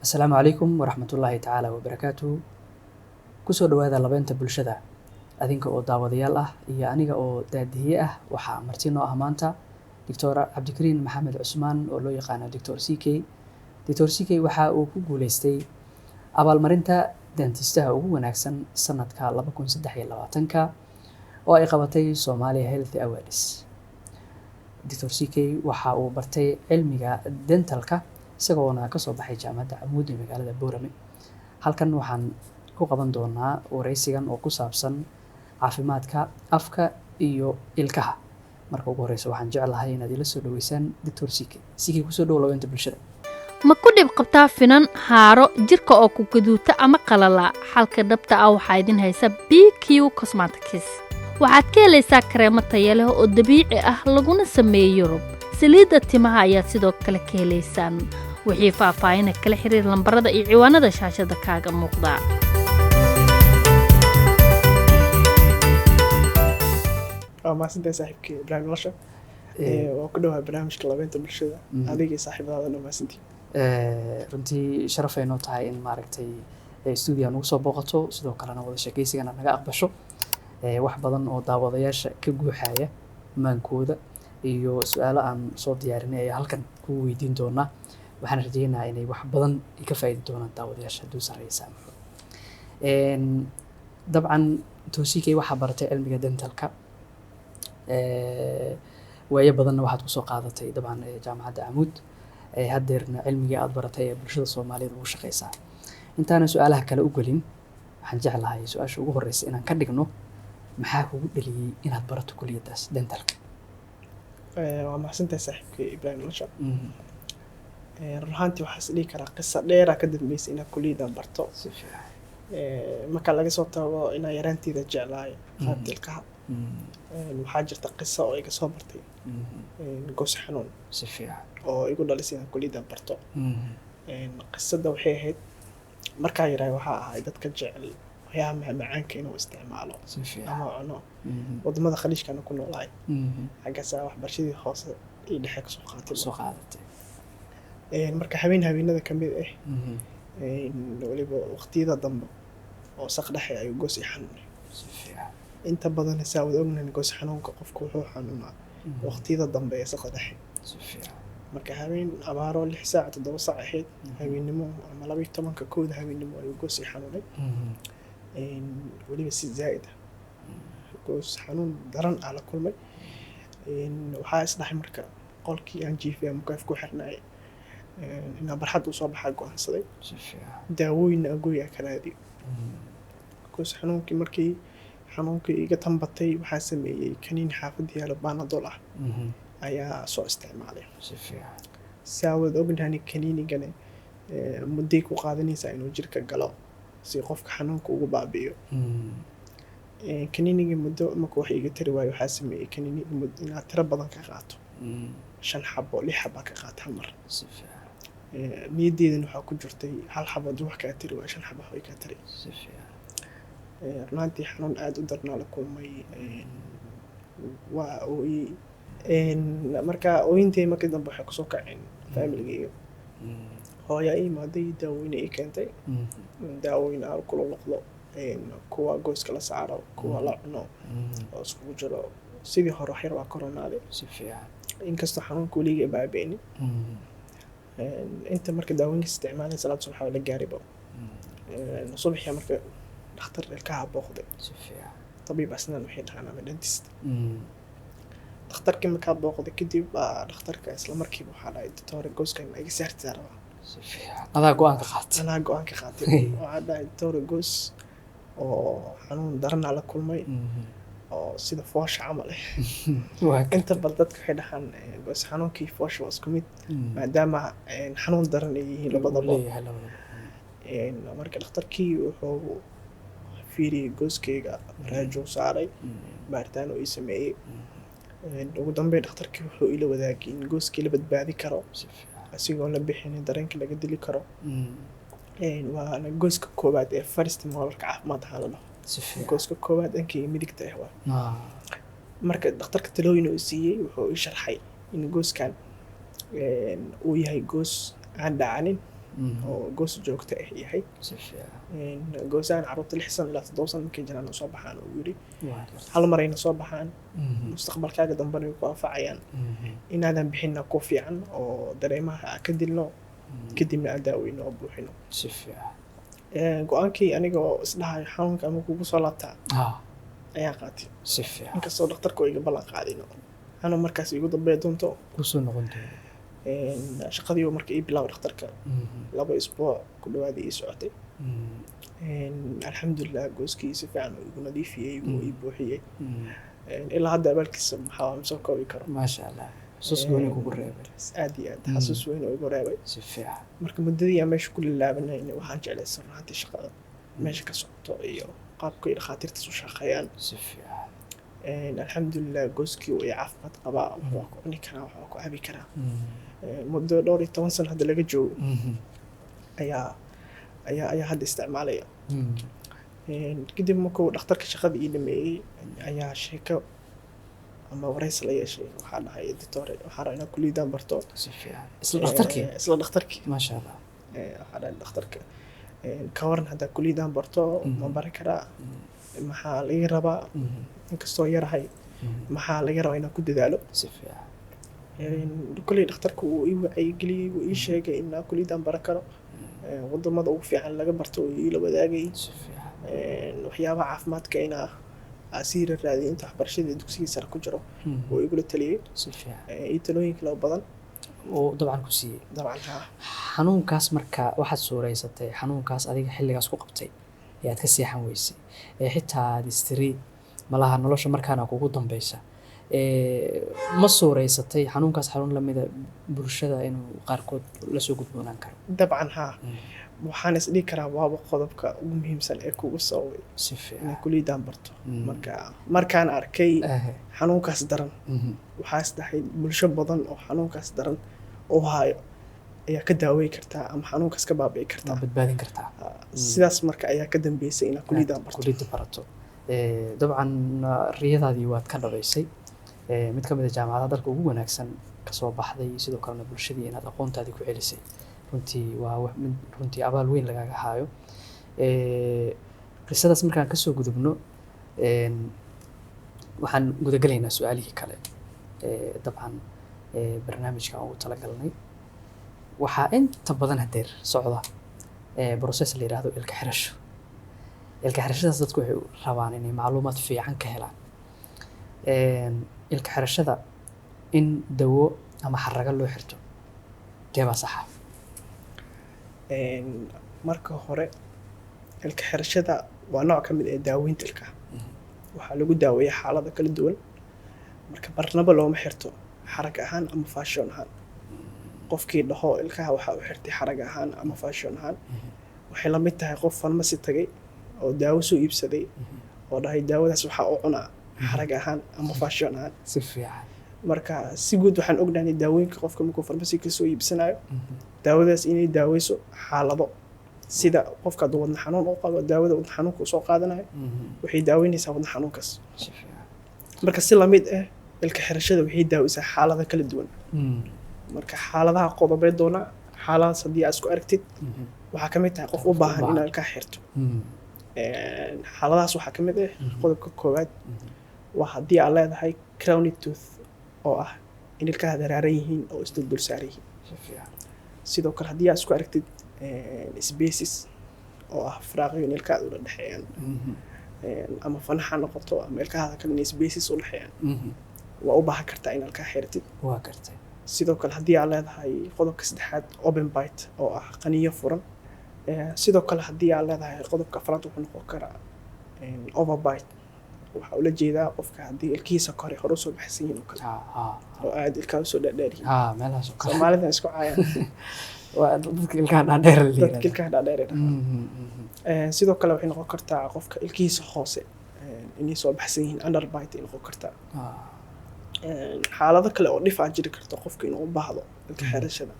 Asalaamu calaykum waraxmatullaahi tacaala wabarakaatuhu. Kusoo dhawaada Labeenta Bulshada, adinka oo daawadayaal ah iyo aniga oo daadihiye ah. Waxaa marti noo ah maanta Doctor Cabdikariin Maxamed Cusmaan oo loo yaqaano Doctor CK. Doctor CK waxa uu ku guuleystay abaalmarinta dentistaha ugu wanaagsan sanadka 2023-ka oo ay qabatay Somalia Health Awards. Doctor CK waxa uu bartay cilmiga dentalka, isagoona kasoo baxay Jaamacadda Camuud ee magaalada Boorame. Halkan waxaan ku qaban doonaa wareysigan oo ku saabsan caafimaadka afka iyo ilkaha. Marka ugu horeysa, waxaan jeclahay inaad ila soo dhaweysaan Doctor CK. CK, kusoo dhow Labeenta Bulshada. Ma ku dhib qabtaa finan, haaro, jirka oo ku gaduuta ama qalala? Xalka dhabta ah waxaa idin haysa BQ Cosmetics. Waxaad ka helaysaa kareemo taya leh oo dabiici ah, laguna sameeyey Yurub. Saliidda timaha ayaad sidoo kale ka helaysaan. Wixii faahfaahina kala xiriir lambarada iyo ciwaanada shaashada kaaga muuqda. Waa mahadsantahay, saaxiibkii Ibraahim Nolosha. Waa ku dhawahay barnaamijka Labeynta Bulshada. Adiga iyo saaxiibadaada mahadsantihiin. Runtii sharaf ay noo tahay in maaragtay studio nagu soo booqato, sidoo kalena wada sheekeysigana naga aqbasho. Wax badan oo daawadayaasha ka guuxaya maankooda iyo su-aalo aan soo diyaarinay ayaa halkan kugu weydiin doonaa. Waxaan rajeynayaa inay wax badan ay ka faa'iidi doonaan daawadayaasha, hadduu sarreeya saamaxo. Dabcan tosikey waxaa baratay cilmiga dentalka, waayo badanna waxaad kusoo qaadatay dabcan Jaamacadda Camuud. Haddeerna cilmigii aad baratay ee bulshada Soomaaliyeed ugu shaqeysaa. Intaanan su-aalaha kale u gelin, waxaan jeclahay su-aasha ugu horeysa inaan ka dhigno: maxaa kugu dhaliyey inaad barato kuliyaddaas dentalka? Waa mahadsantahay, saaxiibkii Ibraahim Nolosha. Run ahaantii waxaa is dhihi karaa qisa dheeraa ka dambeysay inaan kuliyaddan barto. Si fiican. Marka laga soo tago inaan yaraanteeda jeclaay qaybta ilkaha, waxaa jirta qiso oo iga soo martay goos xanuun Si fiican. oo igu dhalisay inaan kuliyaddan barto. Qisada waxay ahayd, markaa yaraay waxaa ahay dadka jecel waxyaaba macmacaanka inuu isticmaalo Si fiican. ama cuno. Wadamada Khaliijkana ku noolahay, xaggaasaa waxbarashadii hoose iyo dhexe kasoo qaatay. Soo qaadatay. Marka habeen habeenada kamid ah, weliba waqtiyada dambe oo saq dhexe, ayuu goos i xanuunay. Si fiican. Inta badan saa wada ognahay, goos xanuunka qofka wuxuu xanuunaa waqtiyada dambe ee saqa dhexe. Si fiican. Marka habeen abaaro 6 saac, 7 saac ahayd habeennimo ama 12-ka, 1-da habeennimo ayuu goos i xanuunay. Weliba si zaa'id ah, goos xanuun daran ah la kulmay. Waxaa isdhahay marka qolkii aan jiifay aan mukaaf ku xirnay inaan barxad usoo baxaa go'aansaday. Si fiican. Daawooyinna aan guriga ka raadiyo. Goos xanuunkii markii xanuunkii iga tambatay, waxaa sameeyey kaniin xaafadda yaalo, Panadol ah, ayaa soo isticmaalay. Si fiican. Saa wada ognahay, kaniinigane mudday ku qaadanaysaa inuu jirka galo si qofka xanuunka ugu baabi'iyo. Kaniinigii muddo marka wax iga tari waayo, waxaa sameeyey kaniinigi muddo inaad tiro badan ka qaato, shan xabo, lix xaba ka qaata hal mar. Si fiican. Niyaddeedana waxaa ku jirtay hal xabo haddii wax kaa tari waayo, shan xabo wax way kaa tari. Si fiican. Runaantii xanuun aada u darnaa la kulmay. Waa ooyey. Marka ooyintay markii dambe waxay kusoo kaceen familigeyga. Hooyaa ii imaaday, daawooyin ii keentay, daawooyin aan kula noqdo, kuwa gooska la saaro, kuwa la cuno oo iskugu jiro. Sidii hore wax yar waa koronaaday, Si fiican. inkastoo xanuunka weliga baabi'inin. Inta marka daawooyinka isticmaalay, salaad subax waa la gaariba. Subaxii marka dhakhtar ilkaha booqday. Si fiican. Tabiib asnaan waxay dhahaan ama dentist. Dhakhtarkii markaa booqday kadib baa dhakhtarka isla markiiba waxaa dhahay, "Doctor, gooskan iga saartaa rabaa." Si fiican, adaa go-aanka qaatay. Anaa go-aan ka qaatay. Waxaa dhahay, "Doctor, goos oo xanuun daranaa la kulmay oo sida foosha camal ah." Inta badan dadka waxay dhahaan goos xanuunkii foosha waa isku mid, maadaama xanuun daran ay yihiin labadaba. Leeyahay labadaba. Marka dhakhtarkii wuxuu fiiriyey gooskeyga, raajuu saaray, baaritaan uu ii sameeyey. Ugu dambeyn dhakhtarkii wuxuu ila wadaagay in gooskii la badbaadi karo Si fiican. asigoon la bixinin, dareenka laga dili karo. Waana gooska koowaad ee first molarka caafimaad ahaan la dhaho. Si fiican. Gooska koowaad dhankayga midigta ah waa. Marka dhakhtarka talooyin uu siiyey, wuxuu ii sharxay in gooskan uu yahay goos aan dhacanin. Oo goos joogto ah yahay. Si fiican. Goosahan carruurta 6 sano ilaa 7 sano markay jiraan soo baxaan, uu yidhi. Waa gartay. Hal mar ayna soo baxaan, mustaqbalkaaga dambena way ku anfacayaan. Inaadan bixinna ku fiican oo dareemaha aan ka dilno, kadibna aan daaweyno oo buuxino. Si fiican. Go-aankii aniga oo isdhahayo xanuunka ama kugu soo laabtaa ayaan qaatay. Si fiican. Inkastoo dhakhtarku iga ballan qaadin xanuun markaas igu dambeey doonto. Kusoo noqon doono. Shaqadii uu marka ii bilaabay dhakhtarka, 2 isbuuc ku dhawaada ii socotay. Alxamdulilah, gooskii si fiican uu igu nadiifiyey, wuu ii buuxiyey. Ilaa hadda abaalkiisa maxaa ma soo koobi karo. Maasha Allah, xusuus gooni kugu reebay. Aad iyo aad xasuus weyn oo igu reebay. Si fiican. Marka muddadii aan meesha ku lilaabanayna, waxaan jeclaysan runtii shaqada meesha ka socoto iyo qaabka ay dhakhaatiirta u shaqeeyaan. Si fiican. Alxamdulilah, gooskii uu i caafimaad qabaa, wax waa ku cuni karaa, wax waa ku cabi karaa. Muddo dhowr iyo toban sano hadda laga joogo ayaa hadda isticmaalaya. Kadib markuu dhakhtarka shaqada ii dhameeyey ayaa sheeko ama wareysi la yeeshay. Waxaa dhahay, "Doctor, waxaan rabaa inaan kuliyaddan barto." Si fiican, isla dhakhtarkii? Isla dhakhtarkii. Maasha Allah. Waxaa dhahay dhakhtarka, "Ka waran haddaa kuliyaddan barto, ma baran karaa? Maxaa laga rabaa? Inkastoo yarahay, maxaa laga rabaa inaan ku dadaalo?" Si fiican. Kolley dhakhtarka wuu ii wacyigeliyey, wuu ii sheegay inaan kuliyaddan baran karo. Wadamada ugu fiican laga barto wuu iila wadaagay. Si fiican. Waxyaabaha caafimaadka inaa sii raadiyo inta waxbarashada dugsiga sare ku jiro wuu igula taliyey. Si fiican. Iyo talooyin kale oo badan. Oo dabcan ku siiyey. Dabcan, haa. Xanuunkaas marka waxaad suureysatay, xanuunkaas adiga xilligaas ku qabtay ee aad ka seexan weysay, ee xitaa aad istiri malaha nolosha markaana kugu dambeysa, ma suureysatay xanuunkaas xanuun lamida bulshada inuu qaarkood lasoo gudboonaan karo? Dabcan haa, waxaan is dhihi karaa waaba qodobka ugu muhiimsan ee kugu sababay Si fiican. inaan kuliyaddan barto. Marka markaan arkay xanuunkaas daran, waxaa is dhahay bulsho badan oo xanuunkaas daran oo hayo ayaa ka daawey kartaa ama xanuunkaas ka baabi'i kartaa. Waa badbaadin kartaa. Sidaas marka ayaa ka dambeysay inaan kuliyaddan barto. Kuliyadda barato. Dabcan riyadaadii waad ka dhabaysay. Mid ka mid a jaamacadaha dalka ugu wanaagsan kasoo baxday, sidoo kalena bulshadii inaad aqoontaadii ku celisay, runtii waa wax mid runtii abaal weyn lagaaga haayo. Qisadaas markaan kasoo gudubno, waxaan gudagelaynaa su-aalihii kale. Dabcan barnaamijka aan ugu talagalnay waxaa inta badan hadeer socda process la yidhaahdo ilka xirasho. Ilka xirashadaas dadku waxay rabaan inay macluumaad fiican ka helaan. Ilka xirashada in dawo ama xarago loo xirto, keebaa saxa? Marka hore, ilka xirashada waa nooc ka mid ah daaweynta ilkaha. Waxaa lagu daaweeyaa xaalado kala duwan. Marka barnaba looma xirto xarag ahaan ama fashion ahaan. Qofkii dhaho ilkaha waxaa u xirtay xarag ahaan ama fashion ahaan, waxay la mid tahay qof farmasi tagay oo daawo soo iibsaday oo dhahay daawadaas waxaa u cunaa xarag ahaan ama fashion ahaan. Si fiican. Marka si guud waxaan ognahay daawooyinka qofka markuu farmasi kasoo iibsanayo, daawadaas inay daaweyso xaalado, sida qofka hadduu wadna xanuun u qabo, daawada wadna xanuunka uu soo qaadanayo waxay daaweynaysaa wadna xanuunkaas. Si fiican. Marka si lamid ah, ilka xirashada waxay daaweysaa xaalado kala duwan. Marka xaaladaha qodobee doonaa, xaaladahaas haddii aad isku aragtid, waxaa ka mid tahay qof u baahan inaad ilkaha xirto. Xaaladahaas waxaa ka mid ah, qodobka koowaad waa haddii aad leedahay crowded tooth, oo ah in ilkaha daraaran yihiin oo isdul dul saaran yihiin. Si fiican. Sidoo kale haddii aad isku aragtid spaces, oo ah firaaqyo in ilkaha ula dhexeeyaan, ama fanax ha noqoto ama ilkahaada kale inay spaces u dhexeeyaan, waa u baahan kartaa in ilkaha xiratid. Waa gartay. Sidoo kale haddii aad leedahay, qodobka saddexaad, open bite, oo ah qaniyo furan. Sidoo kale haddii aad leedahay, qodobka afraad wuxuu noqon karaa overbite. Waxaa ula jeedaa qofka haddii ilkihiisa kore hore usoo baxsan yihiin oo kale oo aad ilkaha usoo dhaadheer yihiin. Ha, meelahaas oo kale. Soomaalida isku caayaan. Waa dadka ilkaha dhaadheer la dadka yiraahdo. Ilkaha dhaadheer ay dhahaan. Sidoo kale waxay noqon kartaa qofka ilkihiisa hoose inay soo baxsan yihiin, underbite ay noqon kartaa. Xaalado kale oo dhif ah jiri karto qofka inuu u baahdo ilka xirashada,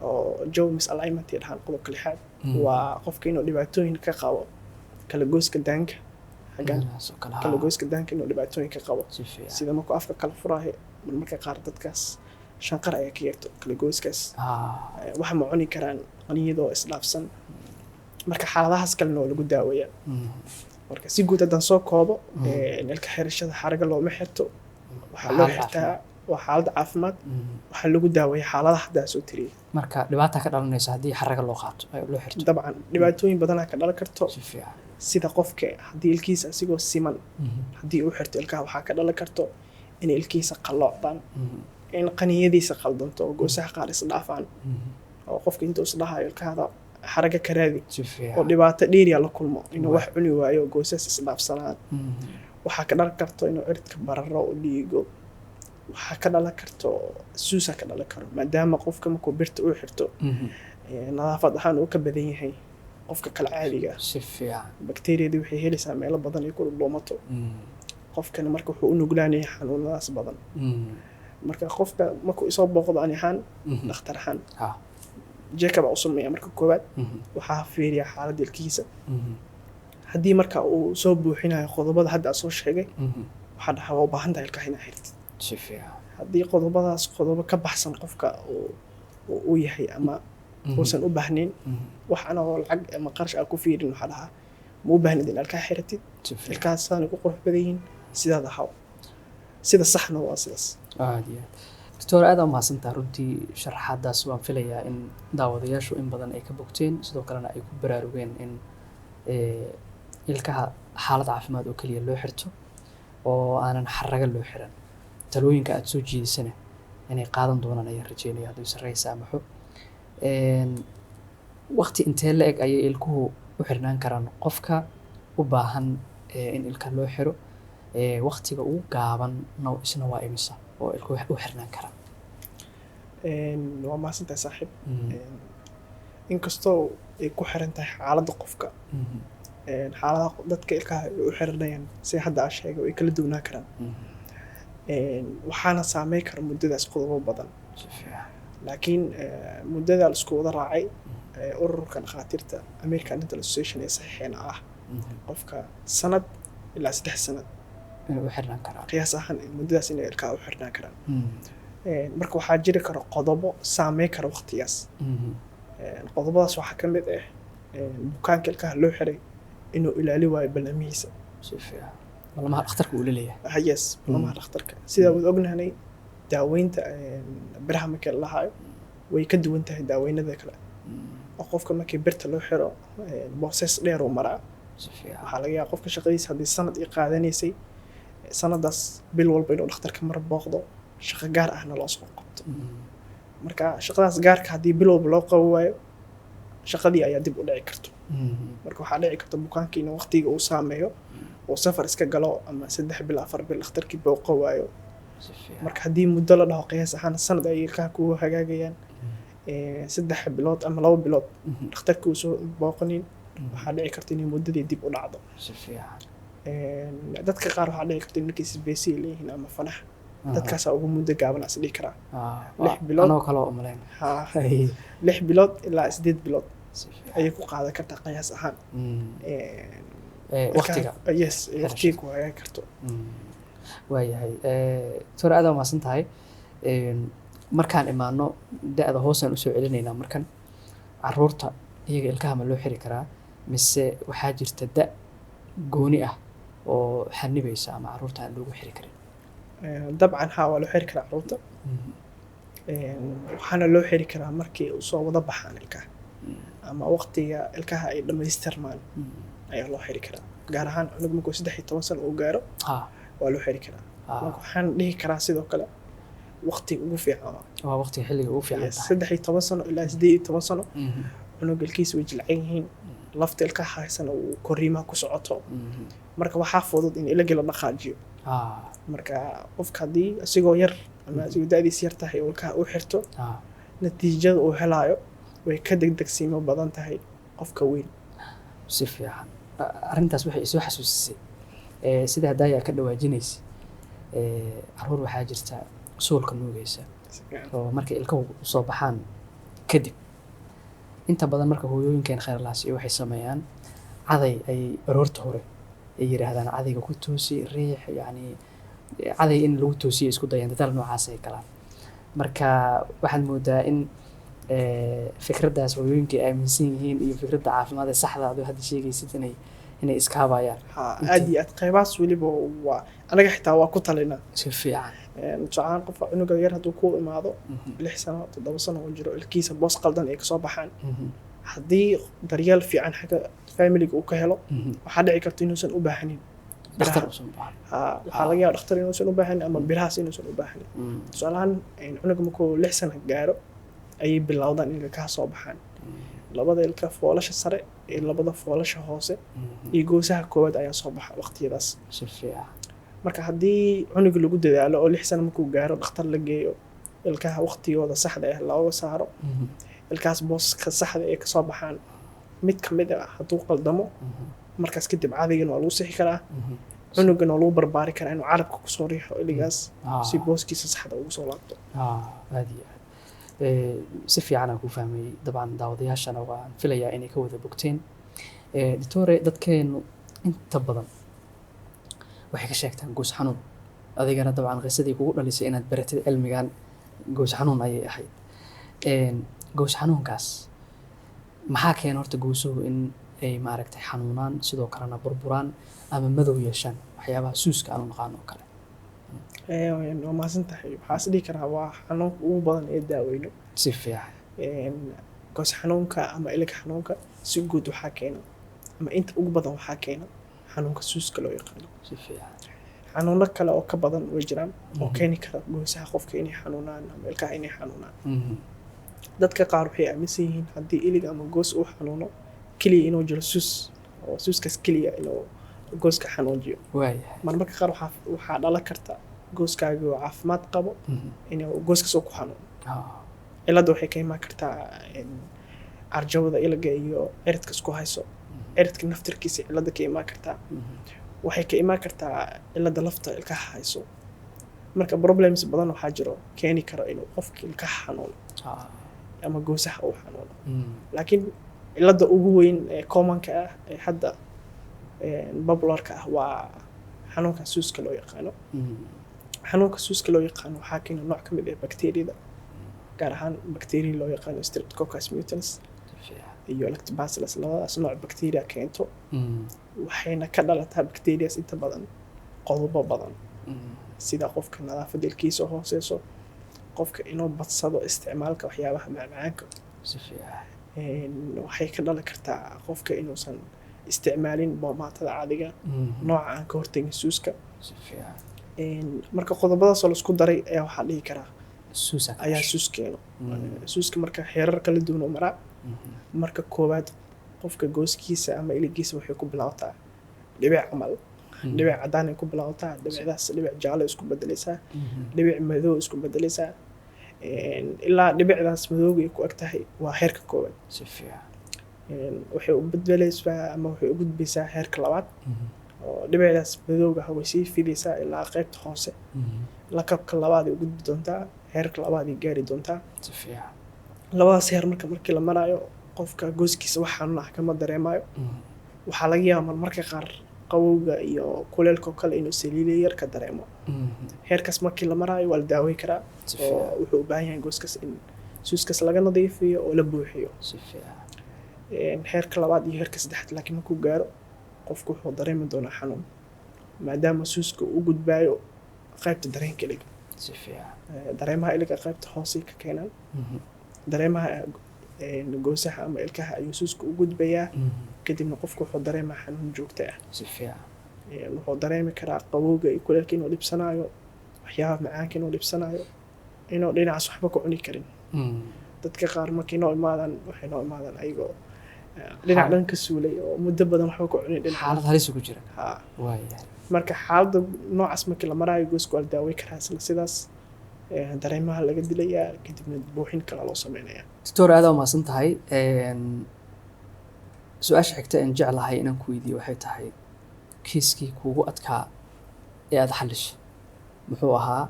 oo jaw misalignment ay dhahaan, qodobka lixaad, waa qofka inuu dhibaatooyin ka qabo kala goyska daanka xaggan. Meelahaas oo kale, ha. Kala goyska daanka inuu dhibaatooyin ka qabo, Si fiican. sida markuu afka kala furaayo marmarka qaar dadkaas. Shanqar ayaa ka yeerto kala goyskaas. Wax ma cuni karaan qaniyadoo isdhaafsan. Marka xaaladahaas kalena waa lagu daaweeyaa. Marka si guud haddaan soo koobo, ilka xirashada xaraga looma xirto, waxaa loo xaalad xirtaa waa xaalad caafimaad. Waxaa lagu daaweeyaa xaaladaha hadda soo tiriyay. Marka dhibaata ka dhalanaysa haddii xaraga loo qaato, loo xirto? Dabcan, dhibaatooyin badanaa ka dhalan karto. Si fiican. Sida qofka haddii ilkihiisa asigoo siman haddii uu xirto ilkaha, waxaa ka dhalan karto inay ilkihiisa qalloocdaan, in qaniyadiisa qaldanto oo goosaha qaar isdhaafaan, oo qofka intuu isdhahayo ilkahada xaraga ka raadi Si oo fiican. dhibaato dheeriya la kulmo, inuu wax cuni waayo, goosaas isdhaafsanaan. Waxaa ka dhalan karto inuu ciridka bararo oo dhiigo. Waxaa ka dhalan karto suusa ka dhalan karo, maadaama qofka markuu birta uu xirto nadaafad ahaan uu ka badan yahay qofka kale caadiga ah. Si fiican. Bakteeriyadii waxay helaysaa meelo badan ay ku dhuumato. Qofkana marka wuxuu u nuglaanaya xanuunadaas badan. Marka qofka markuu isoo booqdo, ani ahaan, dhakhtar ahaan, check-up u sameeya marka koowaad. Waxaa fiiriya xaaladda ilkihiisa. Haddii marka uu soo buuxinayo qodobada hadda aan soo sheegay, waxaa dhahaa waa u baahan tahay ilkaha inaa xirtid. Si fiican. Haddii qodobadaas qodobo ka baxsan qofka uu yahay ama uusan u baahnayn, wax anagoo lacag ama qarash aan ku fiirin, waxaa dhahaa ma u baahnid in ilkaha xiratid. Si fiican. Ilkahaas saanay ku qurux badan yihiin, sidaad ahaw, sida saxna waa sidaas. Aad iyo aad, doctor, aad aa umahadsantaha runtii sharaxaadaas. Waan filayaa in daawadayaashu in badan ay ka bogteen, sidoo kalena ay ku baraarugeen in ilkaha xaalad caafimaad oo keliya loo xirto oo aanan xaraga loo xiran. Talooyinka aad soo jeedisana inay qaadan doonaan ayaan rajeynaya hadduu sarreey saamaxo. Waqti intee la eg ayay ilkuhu u xirnaan karaan qofka u baahan in ilka loo xiro? Waqtiga ugu gaaban no isna waa imisa oo ilkuhu u xirnaan karaan? Waa mahadsantahay, saaxiib. Inkastoo ay ku xiran tahay xaaladda qofka, xaaladaha dadka ilkaha ay u xiranayaan, si hadda aan sheegay, way kala duwanaan karaan. Waxaana saameyn kara muddadaas qodobo badan. Si fiican. Laakiin muddada la isku wada raacay, ururka dhakhaatiirta American Dental Association ee saxiixeena ah, qofka sanad ilaa 3 sanad inay u xirnaan karaan. Qiyaas ahaan muddadaas inay ilkaha u xirnaan karaan. Marka waxaa jiri kara qodobo saameyn kara waqtigaas. Qodobadaas waxaa ka mid ah bukaanka ilkaha loo xiray inuu ilaali waayo ballamihiisa. Si fiican, balamaha dhakhtarka uu leeyahay. Ah, yes, ballamaha dhakhtarka. Sidaa wada ognahanay, daaweynta biraha markii la lahayo way ka duwan tahay daaweynada kale, oo qofka markii birta loo xiro process dheer uu maraa. Si fiican. Waxaa laga yaabaa qofka shaqadiisa haddii sanad i qaadanaysay, sanadaas bil walba inuu dhakhtarka mar booqdo, shaqo gaar ahna loo soo qabto. Marka shaqadaas gaarka haddii bil walba loo qaban waayo, shaqadii ayaa dib u dhici karto. Marka waxaa dhici karta bukaankii inuu waqtiga uu saameeyo, uu safar iska galo ama 3 bil, 4 bil dhakhtarkii booqo waayo. Si fiican. Marka haddii muddo la dhaho qiyaas ahaan sanad ay ilkaha kugu hagaagayaan, 3 bilood ama 2 bilood dhakhtarkii uu soo booqanin, waxaa dhici karta inay muddadii dib u dhacdo. Si fiican. Dadka qaar waxaa dhici karta in markay isbeesi leeyihiin ama fanax, dadkaasaa ugu muddo gaaban is dhihi karaa. 6 bilood. Anoo kaloo umaleyn. Ha, 6 bilood ilaa 8 bilood Si fiican. ayay ku qaadan kartaa qiyaas ahaan. Waqtiga yes, waqtiga ku hagaagi karto. Waayahay doctor, aad aa umahadsan tahay. Markaan imaano da-da hoosaan usoo celinaynaa. Markan caruurta iyaga ilkaha ma loo xiri karaa, mise waxaa jirta da gooni ah oo xanibaysa ama caruurta aan loogu xiri karin? Dabcan haa, waa loo xiri karaa caruurta. Waxaana loo xiri karaa markii usoo wada baxaan ilkaha ama waqtiga ilkaha ay dhammaystirmaan ayaa loo xiri karaa, gaar ahaan cunug markuu 13 sano uu gaaro waa loo xiri karaa. Marka waxaan dhihi karaa sidoo kale waqtiga ugu fiican waa waa waqtiga xilliga ugu fiican tahay. 13 sano ilaa 18 sano cunug ilkihiisa way jilcan yihiin, lafta ilkaha haysana uu koriimaha ku socoto. Marka waxaa fudud in ilagii la dhaqaajiyo. Marka qofka haddii isigoo yar ama isigoo da-diis yar tahay uu ilkaha u xirto, natiijada uu helaayo way ka degdegsiimo badan tahay qofka weyn. Si fiican. Arrintaas waxay isoo xasuusisay sida hadaayaa ka dhawaajinaysa, caruur waxaa jirta suulka nuugaysa oo markay ilkahu usoo baxaan kadib, inta badan marka hooyooyinkeen khayrlaasi waxay sameeyaan caday ay aroorta hore ay yidhaahdaan cadayga ku toosi, riix, yacni caday in lagu toosiyo isku dayaan, dadaal noocaas ay galaan. Marka waxaad moodaa in fikraddaas hooyooyinka ay aaminsan yihiin iyo fikradda caafimaad ee saxda adoo hadda sheegaysid inay iskaabayaan. Ha, aad iyo aad. Qaybahaas weliba waa anaga xitaa waa ku talinaa. Si fiican. Tusaale, qofka cunuga yar hadduu ku imaado 6 sano, 7 sano uu jiro, ilkiisa boos qaldan ay kasoo baxaan, haddii daryeel fiican xagga familiga uu ka helo, waxaa dhici karta inuusan u baahnin dhakhtar biraha. Uusan baahan. Ha, waxaa laga yaaba dhakhtar inuusan u baahnin ama birahaas inuusan u baahnin. Tusaale ahaan, cunuga markuu 6 sano gaaro ayay bilowdaan in ilkaha soo baxaan, labada ilka foolasha sare iyo labada foolasha hoose iyo goosaha koowaad ayaa soo baxa waqtiyadaas. Si fiican. Marka haddii cunuga lagu dadaalo oo 6 sano markuu gaaro dhakhtar la geeyo, ilkaha waqtigooda saxda ah looga saaro, ilkahaas booska saxda ee kasoo baxaan mid ka mid ah hadduu qaldamo, markaas kadib cadigana waa lagu sixi karaa, cunugana waa lagu barbaari karaa inuu carabka kusoo riixo iligaas si booskiisa saxda ugu soo laabto. Aad iyo aad. Si fiican aan ku fahmay. Dabcan daawadayaashana waan filayaa inay ka wada bogteen. Doctore, dadkeenu inta badan waxay ka sheegtaan goos xanuun. Adigana dabcan qisadii kugu dhalisay inaad baratid cilmigan goos xanuun ayay ahayd. Goos xanuunkaas maxaa keena horta, goosuhu in ay maaragtay xanuunaan, sidoo kalena burburaan ama madow yeeshaan, waxyaabaha suuska aan u naqaano oo kale? Waa mahadsan tahay. Waxaa is dhihi karaa waa xanuunka ugu badan ee daaweyno. Si fiican. Goos xanuunka ama ilig xanuunka si guud waxaa keena, ama inta ugu badan waxaa keena, xanuunka suuska loo yaqaano. Si fiican. Xanuuno kale oo ka badan way jiraan oo keeni kara goosaha qofka inay xanuunaan ama ilkaha inay xanuunaan. Dadka qaar waxay aaminsan yihiin haddii ilig ama goos uu xanuuno keliya inuu jiro suus, oo suuskaas keliya inuu gooska xanuujiyo. Marmarka qaar waxaa dhalan karta gooskaaga oo caafimaad qabo inuu gooskaas uu ku xanuuno. Cilladda waxay ka imaan kartaa carjawda iliga iyo ciridka isku hayso, ciridka naftirkiisa cilladda ka imaan kartaa. Waxay ka imaan kartaa cilladda lafta ilkaha hayso. Marka problems badan waxaa jiro keeni kara inuu qofka ilkaha xanuuno ama goosaha uu xanuuno. Laakiin cilladda ugu weyn ee commonka ah ee hadda popularka ah waa xanuunka suuska loo yaqaano. Xanuunka suuska loo yaqaano waxaa keena nooc ka mid ah bakteeriyada, gaar ahaan bakteeriya loo yaqaano Streptococcus mutans Si fiican. iyo Lactobacillus. Labadaas nooc bakteeriya keento. Waxayna ka dhalataa bakteeriyas inta badan qodobo badan, sida qofka nadaafadda ilkiisa hooseyso, qofka inuu badsado isticmaalka waxyaabaha macmacaanka. Si fiican. Waxay ka dhalan kartaa qofka inuusan isticmaalin boomaatada caadiga, nooca aan ka hortagin suuska. Si fiican. Marka qodobadaasoo laisku daray ayaa waxaa dhihi karaa suusa ka ayaa dhashay. Suus keeno. Suuska marka heerar kala duwan u maraa. Marka koowaad qofka gooskiisa ama iligiisa waxay ku bilaabataa dhibic camal, dhibic cadaan ay ku bilaabataa. Dhibicdaas dhibic jaallo isku bedeleysaa, dhibic madow isku bedeleysaa, ilaa dhibicdaas madowga ay ku eg tahay. Waa heerka koowaad. Si fiican. Waxay u bedeleysaa ama waxay u gudbaysaa heerka labaad, oo dhibicdaas madowga ah way sii fidaysaa ilaa qaybta hoose. Lakabka labaad ay u gudbi doontaa, heerka labaad ay gaari doontaa. Si fiican. Labadaas heer marka markii la maraayo, qofka gooskiisa wax xanuun ah kama dareemayo. Waxaa laga yaabaa marmarka qaar qabowga iyo kuleelka oo kale inuu saliili yar ka dareemo. Heerkaas markii la maraayo waa la daaweyn karaa, Si oo fiican. wuxuu u baahan yahay gooskaas in suuskaas laga nadiifiyo oo la buuxiyo. Si fiican. Heerka labaad iyo heerka saddexaad laakiin markuu gaaro, qofku wuxuu dareemi doonaa xanuun, maadaama suuska uu u gudbaayo qaybta dareenka iliga. Si fiican. Dareemaha iliga qaybta hoose ka keenaan. Dareemaha goosaha ama ilkaha ayuu suuska u gudbayaa. Kadibna qofku wuxuu dareemaa xanuun joogto ah. Si fiican. Wuxuu dareemi karaa qabowga iyo kuleelka inuu dhibsanaayo, waxyaabaha macaanka inuu dhibsanaayo, inuu dhinacaas waxba ku cuni karin. Dadka qaar markay noo imaadaan, waxay noo imaadaan ayagoo dhinac dhan ka suulay oo muddo badan waxba ku cunin dhinaca. Xaalad halis ku jira. Ha. Waayahay. Marka xaaladda noocaas markii la maraayo, gooska waa la daawey karaa isla sidaas. Dareemaha laga dilayaa, kadibna buuxin kale loo sameynayaa. Doctor, aad aa umahadsan tahay. Su-aasha xigta aan jeclahay inaan ku weydiiyo waxay tahay, kiiskii kuugu adkaa ee aada xallishay muxuu ahaa?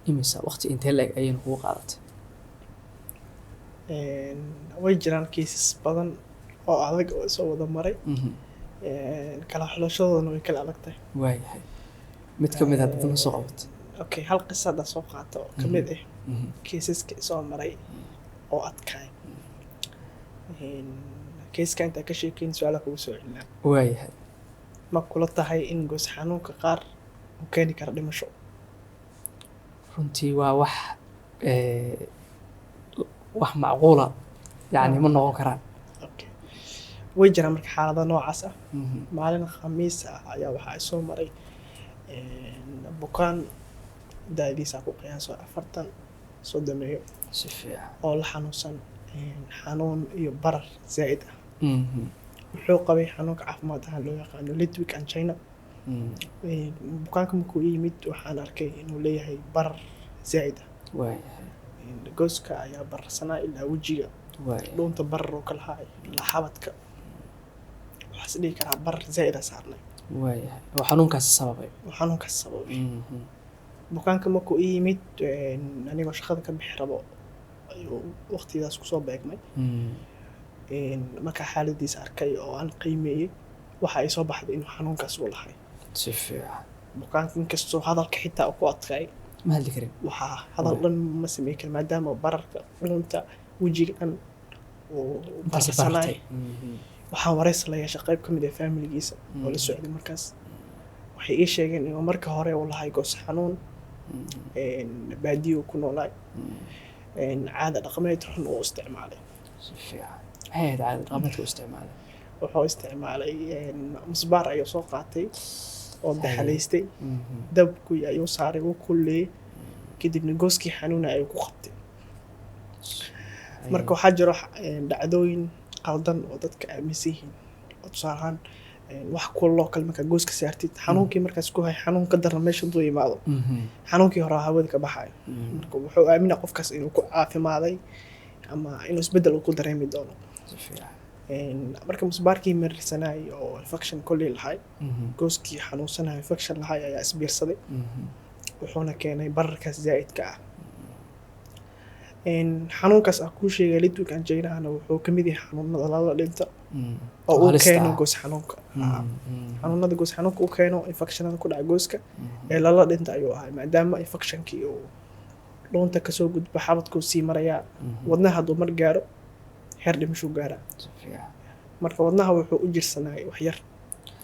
Imisa waqti, intee la-eg ayayna kugu qaadatay? Way jiraan cases badan oo adag oo soo wada maray. Kala xulashadoodana way kala adag tahay. Waayahay, mid ka mid a dadna soo qabatay. Okay, hal qisa hadda soo qaato oo ka mid ah cases-ka soo maray oo adkaay. Case-ka intaa ka sheekeyn, su-aalaha kugu soo celinaa. Waayahay. Ma kula tahay in goos xanuunka qaar uu keeni kara dhimasho? Runtii waa wax wax macquula yani ma noqon karaan. Okay, way jiraan marka xaalado noocaas ah. Maalin Khamiis ah ayaa waxaa soo maray bukaan da'diisa ku qiyaaso 40 30-meeyo Si fiican. oo la xanuunsan xanuun iyo barar zaa'id ah. Wuxuu qabay xanuunka caafimaad ahaan loo yaqaano Ludwig angina. Bukaanka markuu ii yimid, waxaan arkay inuu leeyahay barar zaa'id ah. Gooska ayaa bararsanaa ilaa wejiga, dhuunta barar oo ka lahaa ilaa xabadka. Waxaa is dhihi karaa barar zaa'id ah saarnay. Waayahay, oo xanuunkaasi sababay. Oo xanuunkaas sababay. Bukaanka markuu ii yimid, anigoo shaqada ka bixi rabo ayuu waqtigaas kusoo beegmay. Markaa xaaladiisa arkay oo aan qiimeeyey, waxa ay soo baxday inuu xanuunkaas uu lahay. Si fiican. Bukaanka inkastoo hadalka xitaa uu ku adkaay, Ma hadli karin. Waxaa hadal dhan ma sameyn karin, maadaama bararka dhuunta, wejiga dhan uu intaasi bararsanaay. Barartay. Waxaan wareysi la yeeshay qayb ka mid ah familigiisa oo la socday markaas. Waxay ii sheegeen inuu marka hore uu lahay goos xanuun, baadiyo uu ku noolaay, caada dhaqameed xun uu isticmaalay. Si fiican, maxay ahayd caada dhaqameedka u isticmaalay? Wuxuu isticmaalay musbaar ayuu soo qaatay oo daxalaystay, dabkii ayuu saaray, wuu kulleeyey, kadibna gooskii xanuuna ayuu ku qabtay. Marka waxaa jiro dhacdooyin qaldan oo dadka aaminsan yihiin, oo tusaale ahaan wax kuloo kale markaa gooska saartid, xanuunkii markaas ku hay xanuun ka daran meesha hadduu yimaado, xanuunkii hore hawada ka baxayo. Marka wuxuu aaminaa qofkaas inuu ku caafimaaday ama inuu isbeddel uu ku dareemi doono. Si fiican. Marka musbaarkii marirsanayay oo infection kolley lahay, gooskii xanuunsanaya infection lahay ayaa isbiirsaday, wuxuuna keenay bararkaas zaa'idka ah. Xanuunkaas aan kuu sheegay, Ludwig angina-hana, wuxuu ka mid yahay xanuunada lala dhinta oo uu halista keeno ah. Goos xanuunka. Xanuunada goos xanuunka uu keeno, infectionada ku dhaca gooska ee lala dhinta ayuu ahay, maadaama infectionkii uu dhuunta kasoo gudbo, xabadkuu sii marayaa, wadnaha hadduu mar gaaro heer dhimashuu gaaraa. Si fiican. Marka wadnaha wuxuu u jirsanayay wax yar